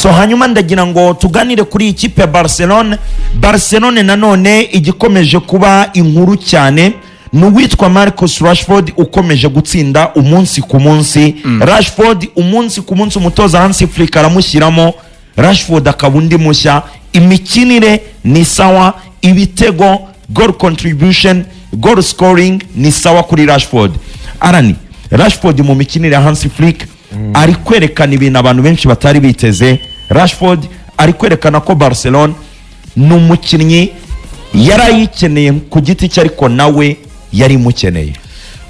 So hanyuma ndagira ngo tuganire kuri iyi kipe ya Barcelone. Barcelone nanone igikomeje kuba inkuru cyane ni uwitwa Marcus Rashford ukomeje gutsinda umunsi ku munsi. Rashford umunsi ku munsi, umutoza Hansi Flick aramushyiramo, Rashford akaba undi mushya. Imikinire ni sawa, ibitego, goal contribution, goal scoring ni sawa kuri Rashford. Arani Rashford mu mikinire ya Hansi Flick ari kwerekana ibintu abantu benshi batari biteze. Rashford ari kwerekana ko Barcelone ni umukinnyi yari ayikeneye ku giti cye, ariko nawe yari imukeneye.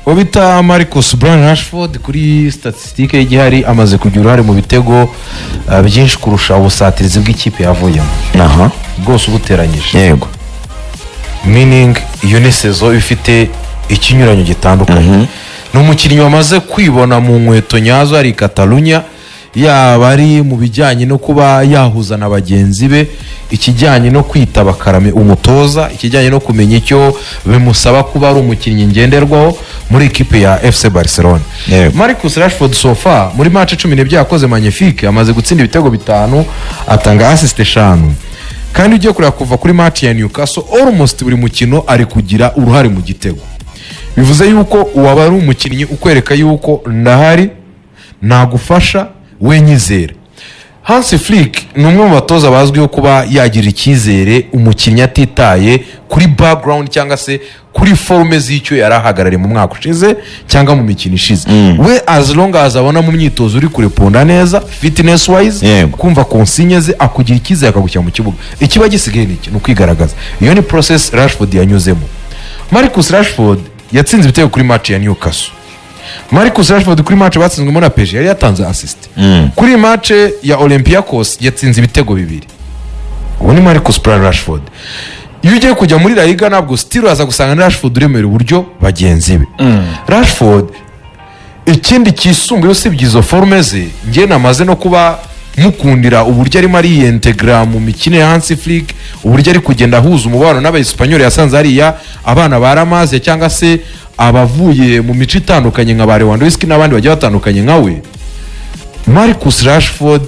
Uwo bita Marcus Brian Rashford, kuri statistique y'igihari, amaze kugira uruhare mu bitego byinshi kurusha ubusatirizi bw'ikipe yavuyemo bwose ubuteranyije. Meaning iyo ni saison ifite ikinyuranyo gitandukanye. Ni umukinnyi wamaze kwibona mu nkweto nyazo ari Katalunya, yaba ari mu bijyanye no kuba yahuza na bagenzi be, ikijyanye no kwitaba karame umutoza, ikijyanye no kumenya icyo bimusaba kuba ari umukinnyi ngenderwaho muri ekipe ya FC Barcelone. Marcus Rashford so far muri match 12 yakoze magnifique, amaze gutsinda ibitego bitanu, atanga assist eshanu. Kandi ugiye kureba kuva kuri match ya Newcastle, almost buri mukino ari kugira uruhare mu gitego. Bivuze yuko uwaba ari umukinnyi ukwereka yuko ndahari, nagufasha, we nyizere. Hansi Flick ni umwe mu batoza bazwiho kuba yagira icyizere umukinnyi atitaye kuri background cyangwa se kuri forme z'icyo yari ahagarariye mu mwaka ushize cyangwa mu mikino ishize. We as long as abona mu myitozo uri kureponda neza, fitness wise, kumva consigne ze, akugira icyizere akagushyira mu kibuga. Ikiba gisigaye ni iki? Ni ukwigaragaza. Iyo ni process Rashford yanyuzemo. Marcus Rashford yatsinze ibitego kuri match ya Newcastle. Marcus Rashford kuri match batsinzwemo na PSG yari yatanze assist. Kuri match ya Olympiacos yatsinze ibitego bibiri. Uwo ni Marcus Brian Rashford. Iyo ugiye kujya muri La Liga, ntabwo still uraza gusanga ni Rashford uremera uburyo bagenzi be. Rashford, ikindi kisumbuye usibye izo forme ze, njye namaze no kuba mukundira uburyo arimo ariyentegra mu mikino ya Hansi Flick, uburyo ari kugenda ahuza umubano n'Abayesipanyoli yasanze hariya, abana ba La Masia cyangwa se abavuye mu mico itandukanye nka ba Lewandowski n'abandi bagiye batandukanye nka we. Marcus Rashford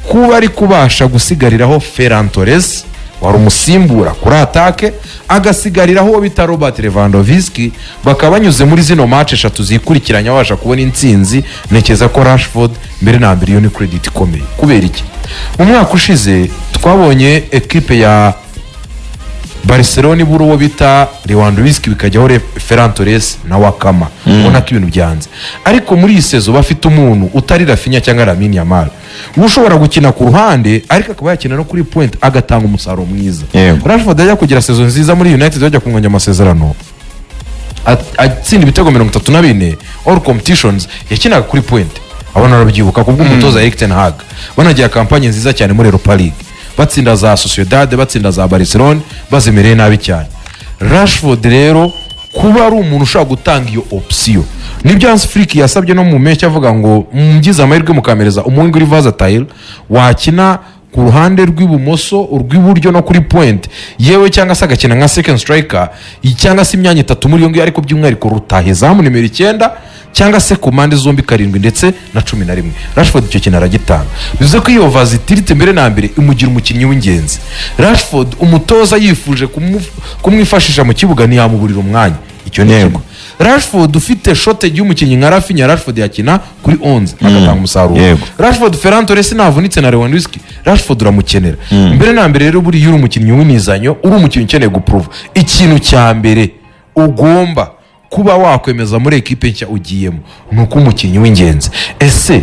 kuba ari kubasha gusigariraho Ferran Torres wari umusimbura kuri attaque, agasigariraho uwo bita Robert Lewandowski, bakaba banyuze muri zino match eshatu zikurikiranya babasha kubona intsinzi, ntekereza ko Rashford mbere na mbere iyo ni credit ikomeye. Kubera iki? Mu mwaka ushize twabonye ekipe ya Barcelona ibura uwo bita Lewandowski, bikajyaho Ferran Torres na Wakama, ubona ko ibintu byanze. Ariko muri iyi saison bafite umuntu utari Raphinha cyangwa Lamine Yamal ushobora gukina ku ruhande, ariko akaba yakina no kuri point, agatanga umusaruro mwiza. Rashford ajya kugira saison nziza muri United, bajya kunganya amasezerano, atsinda ibitego 34 all competitions, yakinaga kuri point. Abana barabyibuka kubwo umutoza Erik ten Hag banagira campagne nziza cyane muri Europa League, batsinda za Sociedad, batsinda za Barcelone bazimereye nabi cyane. Rashford rero kuba ari umuntu ushobora gutanga iyo option, nibyo Hans Flick yasabye no mu mpeshyi, avuga ngo ngize amahirwe mukamereza umuwinga uri versatile wakina ku ruhande rw'ibumoso, urw'iburyo no kuri point yewe, cyangwa se agakina nka second striker, cyangwa se imyanya itatu muri iyo ngiyo, ariko by'umwihariko rutahizamu nimero 9, cyangwa se ku mpande zombi karindwi ndetse na 11. Rashford icyo kintu aragitanga. Bivuze ko iyo versatility mbere na mbere imugira umukinnyi w'ingenzi. Rashford umutoza yifuje kumwifashisha mu kibuga, ntiyamuburira umwanya. Icyo ni kimwe. Rashford ufite shortage y'umukinnyi nka Raphinha, Rashford yakina kuri 11 agatanga umusaruro. Rashford, Ferran Torres navunitse na Lewandowski, Rashford uramukenera. Mbere na mbere rero, buriya uri umukinnyi w'imizanyo, uri umukinnyi ukeneye gupuruva, ikintu cya mbere ugomba kuba wakwemeza muri ekipe nshya ugiyemo ni uko umukinnyi w'ingenzi. Ese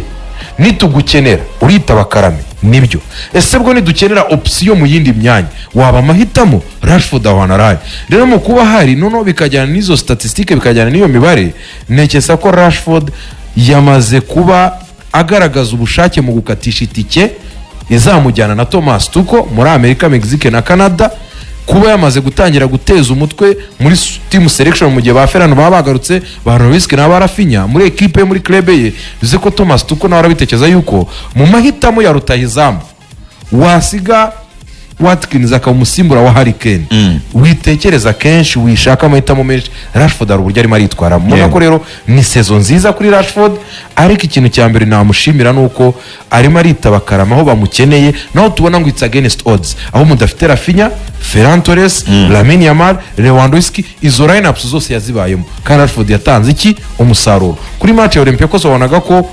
nitugukenera uritaba karame? Nibyo. Ese bwo nidukenera option mu yindi myanya waba amahitamo? Rashford aho hantu arahari. Rero mu kuba hari noneho bikajyana n'izo statistique, bikajyana n'iyo mibare, ntekereza ko Rashford yamaze kuba agaragaza ubushake mu gukatisha itike izamujyana na Thomas Tuchel muri Amerika, Mexique na Canada. Kuba yamaze gutangira guteza umutwe muri team selection mu gihe ba Ferran baba bagarutse, ba Lewandowski na ba Raphinha muri ekipe ye, muri club ye, bivuze ko Thomas Tuchel nawe arabitekereza yuko mu mahitamo ya rutahizamu wasiga Watkins akaba umusimbura wa Harry Kane, witekereza kenshi, wishaka amahitamo menshi. Rashford hari uburyo arimo aritwaramo, mbona ko rero ni saison nziza kuri Rashford. Ariko ikintu cya mbere namushimira ni uko arimo aritaba karama aho bamukeneye, naho tubona ngo it's against odds, aho mudafite Raphinha, Ferran Torres, Lamine Yamal, Lewandowski. Izo lineups zose yazibayemo, kandi Rashford yatanze iki? Umusaruro. Kuri match ya Olympiacos wabonaga ko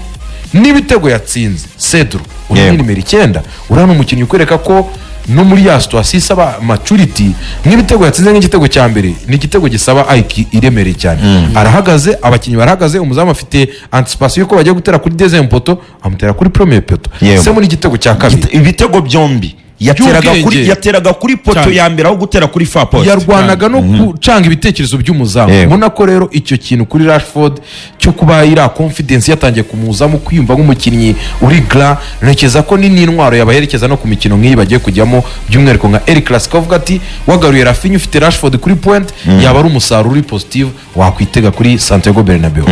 n'ibitego yatsinze, Cedro uri nimero 9, uriya ni umukinnyi ukwereka ko no muri ya situation isaba maturity. Nk'ibitego yatsinze, nk'igitego cya mbere ni igitego gisaba IQ iremereye cyane. Arahagaze, abakinnyi barahagaze, umuzamu afite anticipation y'uko bagiye gutera kuri deuxième poteau, amutera kuri premier poteau. Se muri igitego cya kabiri, Ibitego byombi yateraga kuri By'ubwenge. yateraga kuri poteau ya mbere aho gutera kuri far post. Yarwanaga no gucanga ibitekerezo by'umuzamu. Ubona ko rero icyo kintu kuri Rashford cyo kuba iriya confidence yatangiye kumuzamo, kwiyumva nk'umukinnyi uri gra, ntekereza ko ni n'intwaro yabaherekeza no ku mikino nk'iyi bagiye kujyamo, by'umwihariko nka El Clasico, avuga ati wagaruye Raphinha, ufite Rashford kuri point, yaba ari umusaruro uri positive wakwitega kuri Santiago Bernabeu.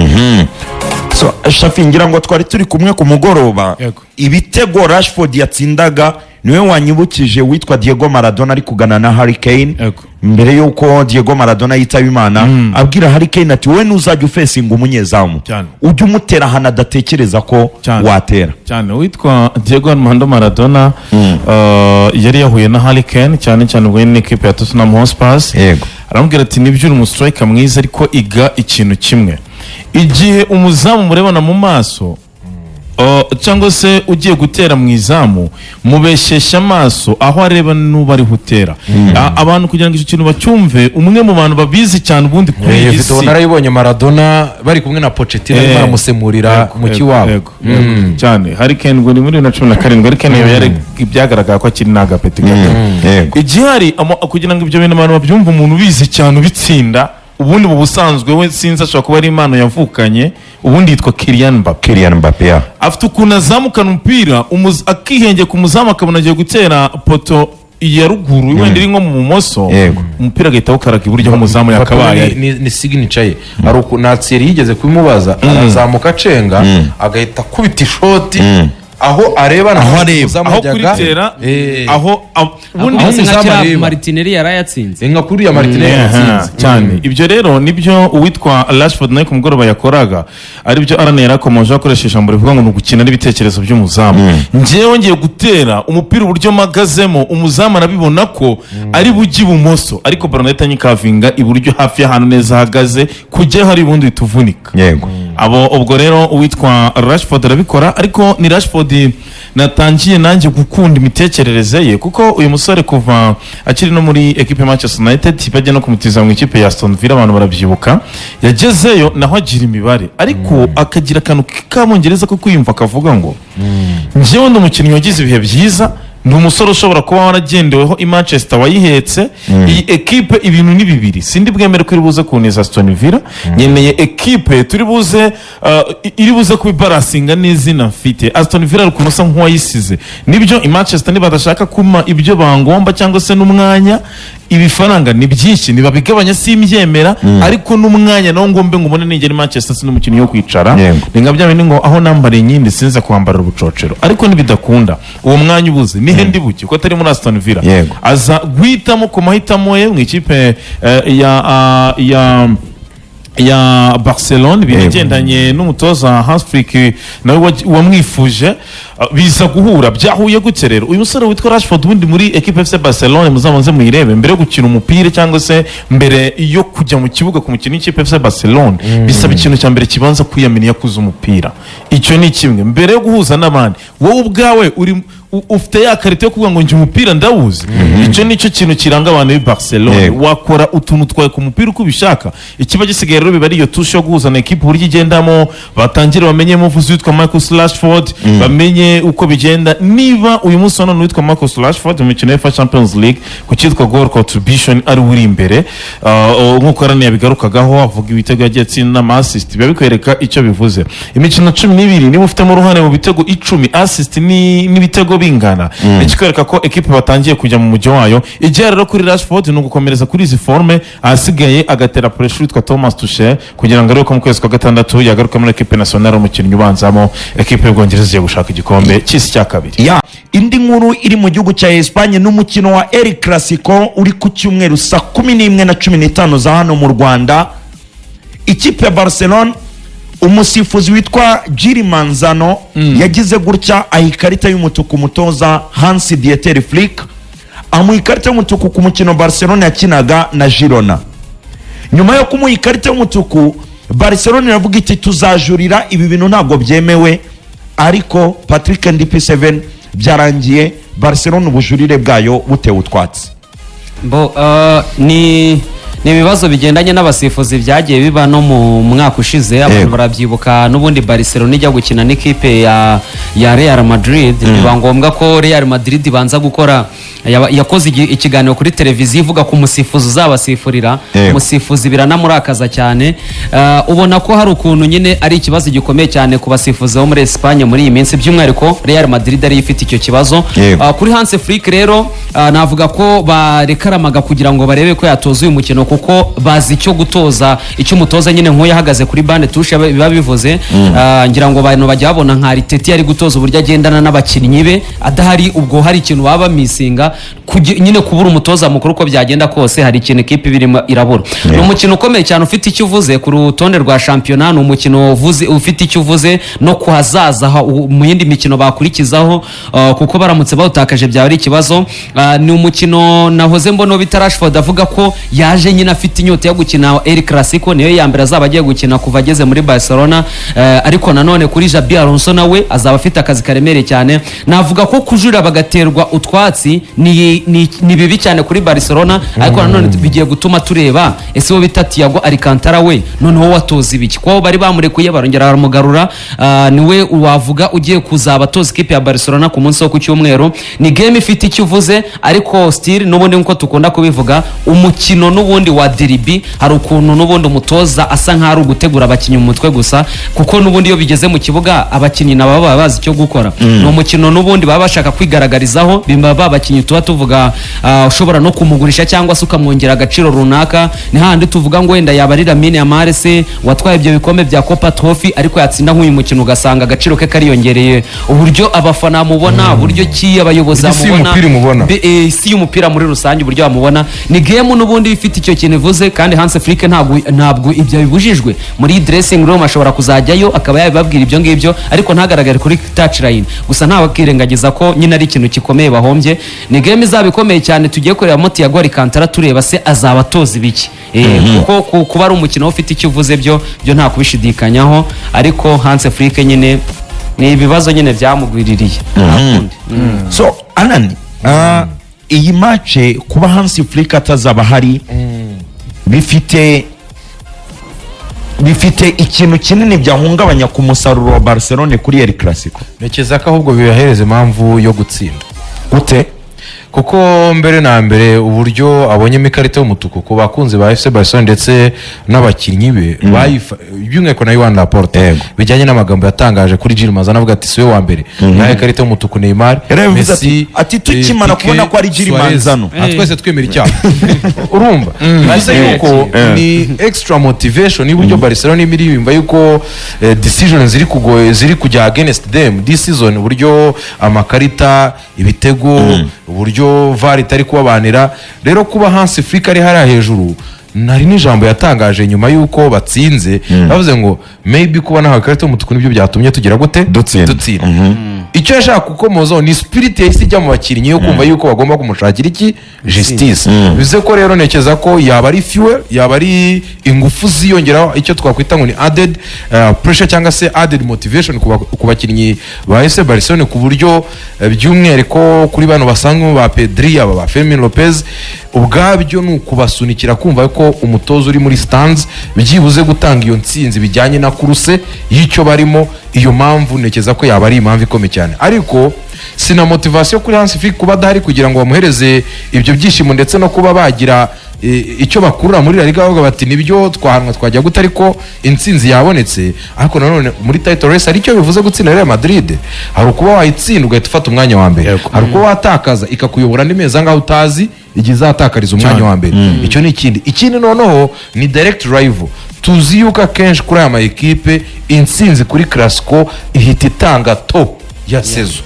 So, Shafi, ngira ngo twari turi kumwe ku mugoroba. Ibitego Rashford yatsindaga, niwe wanyibukije witwa Diego Maradona ari kugana na Harry Kane mbere y'uko Diego Maradona yitaba Imana, abwira Harry Kane ati: "Wowe ntuzajya ufesinga umunyezamu, ujye umutera ahantu adatekereza ko watera." Cyane. Uwitwa Diego Armando Maradona yari yahuye na Harry Kane, cyane cyane ubwo nyine n'ikipe ya Tottenham Hotspur. Aramubwira ati: "Nibyo, uri umustriker mwiza, ariko iga ikintu kimwe: igihe umuzamu murebana mu maso, cyangwa se ugiye gutera mu izamu, mubeshyeshya amaso, aho areba n'uba ariho utera." Abantu kugira ngo icyo kintu bacyumve, umwe mu bantu babizi cyane ubundi kuri Iyo iyi video si narayibonye, Maradona bari kumwe na Pochettino, arimo aramusemurira mu kiwabo. Yego, cyane. Harry Kane ngo ni muri 2017. Harry Kane yari byagaragara ko akiri n'agapeti gato. Igihari kugira ngo ibyo bintu abantu babyumve, umuntu ubizi cyane, ubitsinda ubundi mu busanzwe, we sinzi, ashobora kuba ari impano yavukanye, ubundi yitwa Kylian Mbappe. Kylian Mbappe, ya. Afite ukuntu azamukana umupira, akihengeka umuzamu, akabona agiye gutera poteau ya ruguru, wenda iri nko mu bumoso, umupira agahita awukaraga iburyo aho umuzamu yakabaye ari. Ni signature ye. Hari ukuntu Natsiri yigeze kubimubaza, arazamuka acenga, agahita akubita ishoti aho areba. Aho areba. Umuzamu Aho yajyaga, kuritera, aho ubundi Aho Aho nka umuzamu kiriya areba. Martinelli yarayatsinze. Nka kuriya Martinelli yatsinze. Cyane. Ibyo rero nibyo uwitwa Rashford nawe ku mugoroba yakoraga, aribyo Arane yarakomeje akoresha ijambo rivuga ngo ni ugukina n'ibitekerezo by'umuzamu. Njyewe ngiye gutera umupira, uburyo mpagazemo umuzamu arabibona ko ari bujye ibumoso, ariko ballon ahita nyikavinga iburyo, hafi y'ahantu neza ahagaze, kujya hari ubundi uhita uvunika. Abo ubwo rero uwitwa Rashford arabikora. Ariko ni Rashford natangiye nanjye gukunda imitekerereze ye, kuko uyu musore kuva akiri no muri ekipe ya Manchester United, bajya no kumutiza mu ikipe ya Aston Villa, abantu barabyibuka, yagezeyo naho agira imibare, ariko akagira akantu k'abongereza ko kwiyumva, akavuga ngo: "Njyewe ndi umukinnyi wagize ibihe byiza, ni umusore ushobora kuba waragendeweho i Manchester, wayihetse iyi ekipe. Ibintu ni bibiri: sindi bwemere ko iri buze kuneza Aston Villa, nkeneye ekipe turi buze iri buze kubibarasinga n'izina mfite." Aston Villa ari ukuntu usa nk'uwayisize. Nibyo, i Manchester nibadashaka kuma ibyo bangomba cyangwa se n'umwanya, ibifaranga ni byinshi, ntibabigabanya simbyemera, ariko n'umwanya nawo ngombe ngo ubone nigera i Manchester si n'umukinnyi wo kwicara. Ni nka bya bindi ngo aho nambariye inkindi sinza kwambarira ubucocero. Ariko nibidakunda, uwo mwanya ubuze, nihe ndi buke ko atari muri Aston Villa? Aza guhitamo ku mahitamo ye mu ikipe ya Barcelone, binagendanye n'umutoza Hans Flick nawe wamwifuje. Biza guhura. Byahuye gutya rero, uyu musore witwa Rashford ubundi muri equipe FC Barcelone, muzabanze muyirebe, mbere yo gukina umupira cyangwa se mbere yo kujya mu kibuga ku mukino w'ikipe FC Barcelone, bisaba ikintu cya mbere kibanza kwiyaminiya kuza umupira. Icyo ni kimwe. Mbere yo guhuza n'abandi, wowe ubwawe uri ufite ya qualité yo kuvuga ngo njye umupira ndawuzi. Icyo ni cyo kintu kiranga abantu b'i Barcelone. Wakora utuntu twawe ku mupira uko ubishaka, ikiba gisigaye rero biba ari iyo touche yo guhuza na ekipe, uburyo igendamo, batangire bamenye umuvuzi witwa Marcus Rashford, bamenye uko bigenda. Niba uyu munsi wa none witwa Marcus Rashford mu mikino ya UEFA Champions League ku cyitwa goal contribution ari we uri imbere, nk'uko Arane yabigarukagaho avuga ibitego yagiye atsinda n'ama assist, biba bikwereka icyo bivuze. Imikino 12, niba ufitemo uruhare mu bitego 10, assist n'ibitego bingana, ikikwereka ko ekipe batangiye kujya mu mujyo wayo. Igihe rero kuri Rashford ni ugukomereza kuri izi forme, ahasigaye agatera pressure witwa Thomas Tuchel kugira ngo arebe ko mu kwezi kwa gatandatu yagaruka muri ekipe nationale, umukinnyi ubanzamo ekipe y'Ubwongereza igiye gushaka igikombe cy'isi cya kabiri. Ya. Indi nkuru iri mu gihugu cya Espagne n'umukino wa El Clasico uri ku cyumweru saa 11:15 za hano mu Rwanda. Ikipe ya Barcelone, umusifuzi witwa Gil Manzano yagize gutya aha ikarita y'umutuku umutoza Hansi Dieter Flick, amuha ikarita y'umutuku ku mukino Barcelone yakinaga na Girona. Nyuma yo kumuha ikarita y'umutuku, Barcelone iravuga iti: "Tuzajurira, ibi bintu ntabwo byemewe." Ariko Patrick, ndp7 byarangiye Barcelone ubujurire bwayo butewe utwatsi. Bo, ni ibibazo bigendanye n'abasifuzi byagiye biba no mu mwaka ushize, abantu barabyibuka. N'ubundi Barcelona ijya gukina n'ikipe ya Real Madrid, biba ngombwa ko Real Madrid ibanza gukora yakoze ikiganiro kuri televiziyo ivuga ku musifuzi uzabasifurira. Umusifuzi biranamurakaza cyane. Ubona ko hari ukuntu nyine ari ikibazo gikomeye cyane ku basifuzi bo muri Espagne muri iyi minsi, by'umwihariko Real Madrid ariyo ifite icyo kibazo. Kuri Hans Flick rero, navuga ko barekaramaga kugira ngo barebe ko yatoza uyu mukino, kuko bazi icyo gutoza, icyo umutoza nyine nk'uyu ahagaze kuri banc de touche biba bivuze. Ngira ngo abantu bajya babona nka Arteta yari gutoza, uburyo agendana n'abakinnyi be adahari, ubwo hari ikintu baba bamisinga. Nyine kubura umutoza mukuru, uko byagenda kose hari ikintu ikipe irimo irabura. Ni umukino ukomeye cyane ufite icyo uvuze ku rutonde rwa shampiyona, ni umukino ufite icyo uvuze no ku hazaza mu yindi mikino bakurikizaho, kuko baramutse bawutakaje byaba ari ikibazo. Ni umukino nahoze mbona bita Rashford avuga ko yaje nyine afite inyota yo gukina El Clasico, niyo ya mbere azaba agiye gukina kuva ageze muri Barcelona. Ariko nanone kuri Xabi Alonso, nawe azaba afite akazi karemereye cyane. Navuga ko kujurira bagaterwa utwatsi ni bibi cyane kuri Barcelona, ariko nanone bigiye gutuma tureba ese wo bita Thiago Alcantara we noneho watoza ibiki, kuko bari bamurekuye barongera baramugarura. Niwe wavuga ugiye kuzaba atoza ikipe ya Barcelona ku munsi wo ku cyumweru. Ni game ifite icyo uvuze, ariko still n'ubundi nkuko dukunda kubivuga, umukino n'ubundi wa derby hari ukuntu n'ubundi umutoza asa nkaho ari ugutegura abakinnyi mu mutwe gusa, kuko n'ubundi iyo bigeze mu kibuga abakinnyi nabo baba bazi icyo gukora. Ni umukino n'ubundi baba bashaka kwigaragarizaho, bimba ba bakinnyi tuba tuvuga, ushobora no kumugurisha cyangwa se ukamwongera agaciro runaka. Ni hahandi tuvuga ngo wenda yaba ari Lamine Yamal se watwaye ibyo bikombe bya Copa Trophy, ariko yatsinda nk'uyu mukino ugasanga agaciro ke kariyongereye, uburyo abafana bamubona, uburyo ki abayobozi Isi bamubona, y'umupira imubona. Isi y'umupira muri rusange uburyo bamubona. Ni game n'ubundi ifite icyo kintu ivuze, kandi Hans Flick ntabwo ibyo bibujijwe muri dressing room, ashobora kuzajyayo akaba yabibabwira ibyo ngibyo, ariko ntagaragare kuri touchline gusa. Ntawakirengagiza ko nyine ari ikintu gikomeye bahombye. Ni game izaba ikomeye cyane, tugiye kurebamo Thiago Alcantara, tureba se azaba atoza ibiki. Kuko kuba ari umukino ufite icyo uvuze byo nta kubishidikanyaho, ariko Hans Flick nyine ni ibibazo nyine byamugwiririye, nta kundi. So Anani, iyi match kuba Hansi Flick atazaba ahari bifite ikintu kinini byahungabanya ku musaruro wa Barcelone kuri El Clasico? Ntekereza ko ahubwo bibahereza impamvu yo gutsinda. Gute? Kuko mbere na mbere uburyo abonyemo ikarita y'umutuku ku bakunzi ba FC Barcelona ndetse n'abakinnyi be, by'umwihariko na Joan Laporta, bijyanye n'amagambo yatangaje kuri Gil Manzano avuga ati: "Si we wa mbere yahaye ikarita y'umutuku Neymar, Yarabivuze Messi, ati, "Tukimara Piqué, kubona ko ari Gil Suarez." Manzano. Twese twemera icyaha, urumva bivuze yuko ni extra motivation y'uburyo Barcelona irimo iriyumva yuko decision ziri kujya against them this season, uburyo amakarita, ibitego, uburyo VAR itari kubabanira. Rero kuba Hans Flick ari hariya hejuru, nari n'ijambo yatangaje nyuma y'uko batsinze, bavuze ngo maybe kuba nahawe ikarita y'umutuku nibyo byatumye tugira gute? Dutsinda. Dutsinda. Icyo yashaka gukomozaho ni spirit yahise ijya mu bakinnyi yo kumva yuko bagomba kumushakira iki? Justice. Bivuze ko rero ntekereza ko yaba ari fuel, yaba ari ingufu ziyongeraho, icyo twakwita ngo ni added pressure cyangwa se added motivation ku bakinnyi ba FC Barcelona, ku buryo by'umwihariko kuri bano basanzwe ba Pedri, aba ba Fermin Lopez, ubwabyo ni ukubasunikira kumva ko umutoza uri muri stands byibuze gutanga iyo ntsinzi bijyanye na course y'icyo barimo. Iyo mpamvu ntekereza ko yaba ari impamvu ikomeye cyane, ariko si na motivation kuri Hans Flick kuba adahari kugira ngo bamuhereze ibyo byishimo ndetse no kuba bagira icyo bakurura muri La Liga, bavuga bati: "Nibyo, twahanwa, twajya gute, ariko intsinzi yabonetse." Ariko nanone muri title race hari icyo bivuze gutsinda Real Madrid. Hari ukuba wayitsinda ugahita ufata umwanya wa mbere, hari ukuba watakaza ikakuyobora andi mezi angahe utazi igihe izatakariza umwanya wa mbere. Icyo ni ikindi. Ikindi noneho ni direct rival. Tuzi yuko akenshi kuri aya ma ekipe intsinzi kuri Clasico ihita itanga top. ya saison.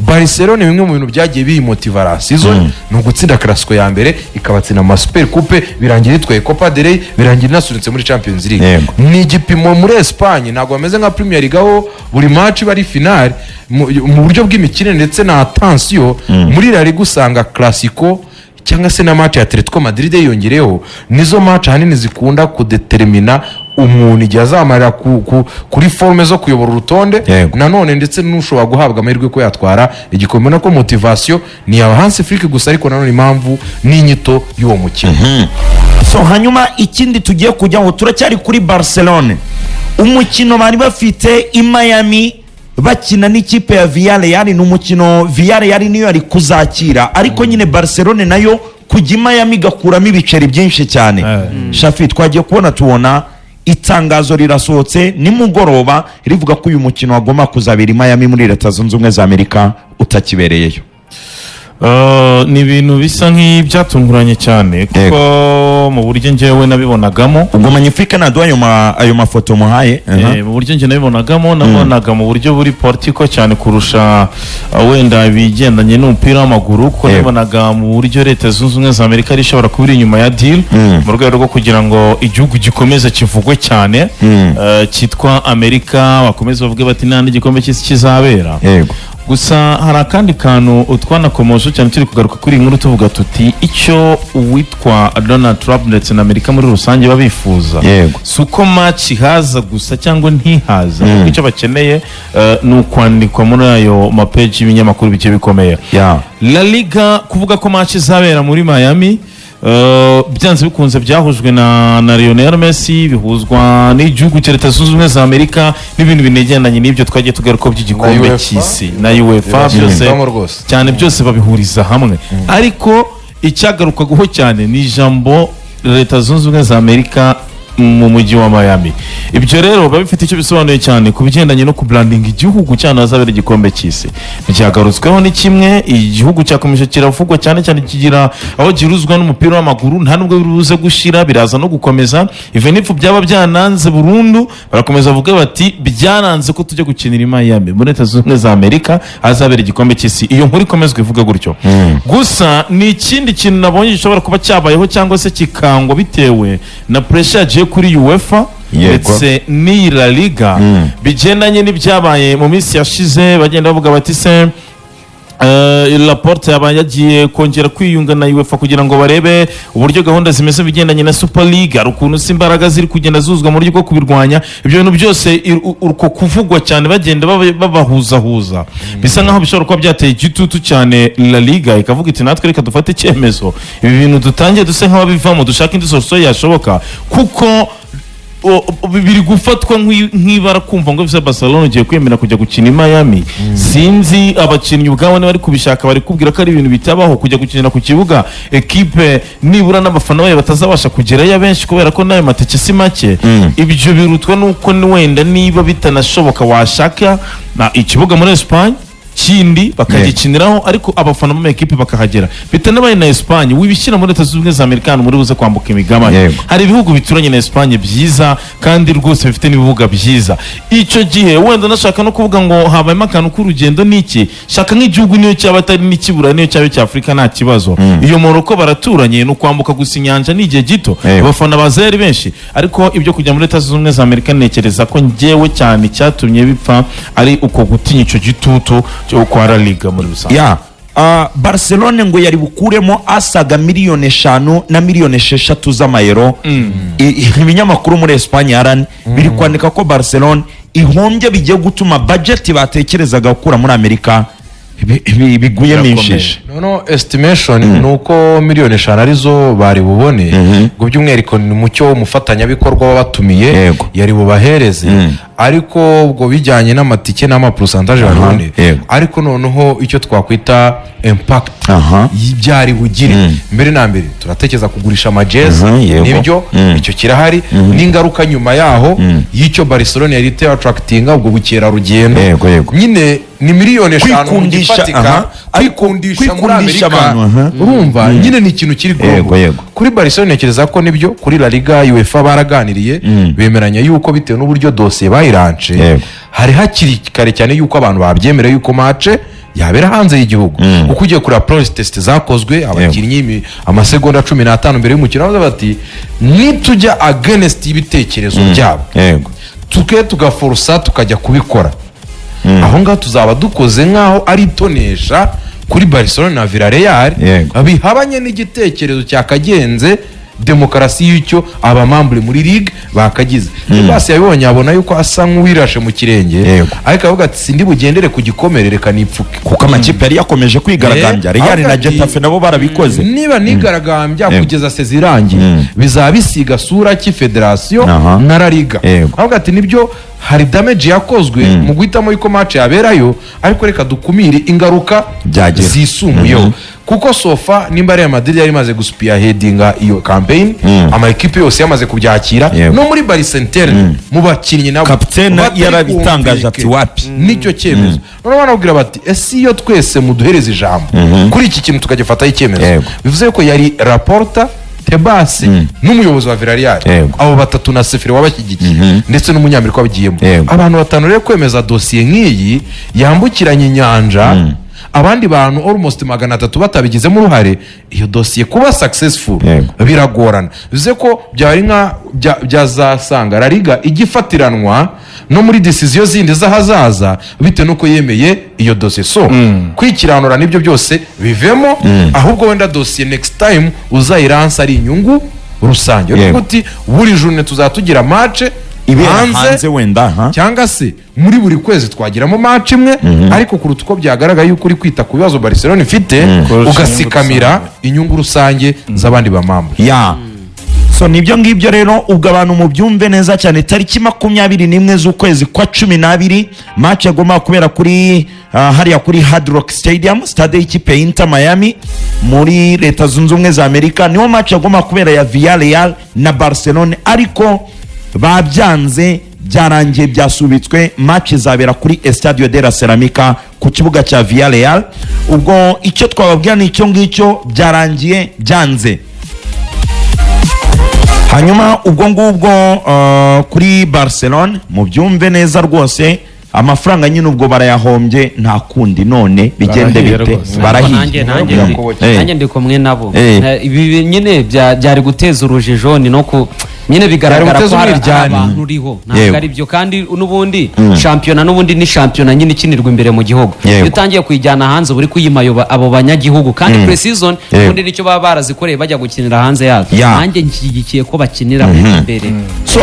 Barcelone, bimwe mu bintu byagiye biyimotiva la saison ni ugutsinda Clasico ya mbere, ikabatsinda mu Super Coupe, birangira itwaye Copa del Rey, birangira inasunitse muri Champions League. Ni igipimo muri Espagne. Ntabwo bameze nka Premier League, aho buri match iba ari finale mu buryo bw'imikinire ndetse na tension. Muri La Liga usanga Clasico cyangwa se na match ya Atletico Madrid yiyongereyeho, nizo match ahanini zikunda kudetermina umuntu igihe azamarira kuri forme zo kuyobora urutonde, nanone ndetse n'ushobora guhabwa amahirwe ko yatwara igikombe. Ubona ko motivation ni aba Hansi Flick gusa, ariko nanone impamvu n'inyito y'uwo mukino. So hanyuma ikindi tugiye kujyaho, turacyari kuri Barcelone. Umukino bari bafite i Miami bakina n'ikipe ya Villarreal, ni umukino Villarreal niyo yari kuzakira, ariko nyine Barcelone nayo kujya i Miami igakuramo ibiceri byinshi cyane. Shafi, twagiye kubona tubona itangazo rirasohotse nimugoroba rivuga ko uyu mukino wagomba kuzabera i Miami muri Leta Zunze Ubumwe za Amerika utakibereyeyo. Ni ibintu bisa nk'ibyatunguranye cyane, kuko mu buryo njyewe nabibonagamo, Ubwo Magnifique naduha ayo mafoto muhaye. Mu buryo njye nabibonagamo, nabonaga mu buryo buri politiko cyane kurusha wenda ibigendanye n'umupira w'amaguru, kuko nabonaga mu buryo Leta Zunze Ubumwe za Amerika ari ishobora kuba iri inyuma ya deal mu rwego rwo kugira ngo igihugu gikomeze kivugwe cyane, cyitwa Amerika, bakomeze bavuge bati nta n'igikombe cy'isi kizabera. Gusa hari akandi kantu twanakomoje cyane turi kugaruka kuri iyi nkuru, tuvuga tuti icyo uwitwa Donald Trump ndetse na Amerika muri rusange baba bifuza si uko match ihaza gusa cyangwa ntihaza, kuko icyo bakeneye ni ukwandikwa muri ayo mapeji y'ibinyamakuru bigiye bikomeye. La Liga kuvuga ko match izabera muri Miami, byanze bikunze byahujwe na Lionel Messi, bihuzwa n'igihugu cya Leta Zunze Ubumwe za Amerika n'ibintu binegendanye n'ibyo twagiye tugaruka by'igikombe Na UEFA. cy'isi na UEFA byose Bivamo rwose. cyane, byose babihuriza hamwe. Ariko icyagarukwaho cyane ni ijambo Leta Zunze Ubumwe za Amerika mu mujyi wa Miami. Ibyo rero biba bifite icyo bisobanuye cyane ku bigendanye no kubrandinga igihugu cyane hazabera igikombe cy'isi. Byagarutsweho ni kimwe, igihugu cyakomeje kiravugwa cyane cyane, kigira aho gihuruzwa n'umupira w'amaguru. Nta nubwo biri buze gushira, biraza no gukomeza. Even if byaba byananze burundu, barakomeza bavuga bati byaranze ko tujya gukinira i Miami muri Leta Zunze Ubumwe za Amerika hazabera igikombe cy'isi. Iyo nkuru ikomezwa ivuga gutyo. Gusa ni ikindi kintu nabonye gishobora kuba cyabayeho cyangwa se kikangwa bitewe na pressure yagiye kuri UEFA ndetse n'iyi La Liga, bigendanye n'ibyabaye mu minsi yashize, bagenda bavuga bati se Laporte yaba yagiye kongera kwiyunga na UEFA kugira ngo barebe uburyo gahunda zimeze bigendanye na Super League, hari ukuntu se imbaraga ziri kugenda zuzwa mu buryo bwo kubirwanya. Ibyo bintu byose, uko kuvugwa cyane bagenda babahuzahuza, bisa nkaho bishobora kuba byateye igitutu cyane La Liga, ikavuga iti natwe reka dufate icyemezo, ibi bintu dutangiye duse nk'ababivamo, dushaka indi solution yashoboka, kuko biri gufatwa nk'ibara kumva ngo FC Barcelona ugiye kwemera kujya gukina i Miami. Sinzi abakinnyi ubwabo niba bari kubishaka, bari kubwira ko ari ibintu bitabaho kujya gukinira ku kibuga ekipe nibura n'abafana bayo batazabasha kugerayo abenshi, kubera ko n'ayo matike si make. Ibyo birutwa n'uko ni wenda niba bitanashoboka washaka na ikibuga muri Espagne kindi bakagikiniraho, ariko abafana b'amakipe bakahagera. Bitanabaye na Espagne, wibishyira muri Leta Zunze Ubumwe za Amerika hano muri buze kwambuka imigabane. Hari ibihugu bituranye na Espagne byiza kandi rwose bifite n'ibibuga byiza. Icyo gihe wenda nashaka no kuvuga ngo habayemo akantu k'urugendo n'iki, shaka nk'igihugu niyo cyaba atari n'ikibura, niyo cyaba icya Afurika nta kibazo. Iyo Morocco baraturanye, ni ukwambuka gusa inyanja, ni igihe gito. Abafana baza ari benshi. Ariko ibyo kujya muri Leta Zunze Ubumwe za Amerika, ntekereza ko njyewe cyane icyatumye bipfa ari uko gutinya icyo gitutu cyo kwa La Liga muri rusange. Ya, Barcelone ngo yari bukuremo asaga miliyoni 5 na miliyoni 6 z'amayero. Ibinyamakuru muri Espagne yarani biri kwandika ko Barcelone ihombye, bigiye gutuma budget batekerezaga gukura muri Amerika biguyemo Birakomeye. inshishi. Noneho estimation ni uko miliyoni 5 arizo bari bubone, ngo by'umwihariko ni mucyo umufatanyabikorwa wabatumiye yari bubahereze, ariko ubwo bijyanye n'amatike n'amapourcentage bari bubone. Ariko noneho icyo twakwita impact byari bugire, mbere na mbere turatekereza kugurisha amajezi, nibyo, icyo kirahari, n'ingaruka nyuma yaho y'icyo Barcelone yari iteye attractinga ubwo bukerarugendo. Yego, yego. Nyine ni miliyoni 5 mu Kwikundisha ifatika, Ariko kwikundisha muri kwikundisha Amerika, abantu, aha. urumva nyine ni ikintu kiri Yego, global. yego. Kuri Barcelona ntekereza ko nibyo, kuri La Liga, UEFA baraganiriye, bemeranya yuko bitewe n'uburyo dosiye bayirance, hari hakiri kare cyane yuko abantu babyemera yuko match yabera hanze y'igihugu, kuko ugiye kureba protest zakozwe, abakinnyi amasegonda 15 mbere y'umukino bavuze bati: "Nitujya against y'ibitekerezo byabo, tuke tugaforosa tukajya kubikora aho ngaho, tuzaba dukoze nk'aho ari itonesha kuri Barcelona na Villarreal, bihabanye n'igitekerezo cyakagenze demokarasi y'icyo abamambure muri ligue bakagize." Basi yabibonye, abona yuko asa nk'uwirashe mu kirenge, ariko avuga ati: "Sindi bugendere ku gikomere, reka nipfuke." Kuko amakipe yari yakomeje kwigaragambya, Real na avuga ati, Getafe nabo barabikoze. "Niba nigaragambya kugeza saison irangiye, bizaba bisiga sura ki federasiyo na La Liga?" Avuga ati: "Nibyo, hari damage yakozwe mu guhitamo yuko match yaberayo, ariko reka dukumire ingaruka Byagira. zisumbuyeho." Kuko so far nimba Real Madrid yari imaze guspearheadinga iyo campaign, ama ekipe yose yamaze kubyakira, no muri Barca interne mu bakinnyi nabo Kapitene batari yarabitangaje ati kumvike wapi. nicyo cyemezo. Noneho banabwira bati: "Ese iyo twese muduhereza ijambo kuri iki kintu tukagifataho icyemezo?" Bivuze ko yari Laporta, Tebas n'umuyobozi wa Villarreal, abo batatu na Ceferin wabashyigikiye, ndetse n'umunyamerika wabigiyemo, abantu batanu. Rero kwemeza dosiye nk'iyi yambukiranya inyanja, abandi bantu almost 300 batabigizemo uruhare, iyo dosiye kuba successful biragorana. Bivuze ko byari nka byazasanga La Liga igifatiranwa no muri decision zindi z'ahazaza bitewe n'uko yemeye iyo dosiye. So kwikiranura n'ibyo byose bivemo, ahubwo wenda dosiye next time uzayiransa ari inyungu rusange. Uvuga uti buri journée tuzatugira match ibera hanze wenda ha cyangwa se muri buri kwezi twagiramo match imwe, ariko kuruta uko byagaragaye yuko uri kwita ku bibazo Barcelona ifite, Kurusha ugasikamira inyungu rusange z'abandi bamambu. Ya, so nibyo ngibyo rero. Ubwo abantu mubyumve neza cyane, tariki 21 z'ukwezi kwa 12, match yagomba kubera kuri hariya kuri Hard Rock Stadium, stade y'ikipe ya Inter Miami muri Leta Zunze Ubumwe za Amerika, niho match yagomba kubera ya Villarreal na Barcelone, ariko babyanze, byarangiye byasubitswe. Match izabera kuri Estadio de la Ceramica ku kibuga cya Villarreal. Ubwo icyo twababwira ni icyo ngicyo, byarangiye byanze. Hanyuma ubwo ngubwo kuri Barcelone mubyumve neza rwose, amafaranga nyine ubwo barayahombye, nta kundi. None bigende Barahiye bite? rwose. Barahiye. Nanjye ndi kumwe nabo. Ibi nyine byari guteza urujijo, ni no ku nyine bigaragara Byari ko guteza hari umwiryane. abantu uriho, ntabwo ari byo. Kandi n'ubundi shampiyona, n'ubundi ni shampiyona nyine ikinirwa imbere mu gihugu. Iyo utangiye kuyijyana hanze, uba uri kuyima abo banyagihugu, kandi pre-season ubundi nicyo baba barazikoreye, bajya gukinira hanze yazo. Nanjye nshyigikiye ko bakinira imbere. So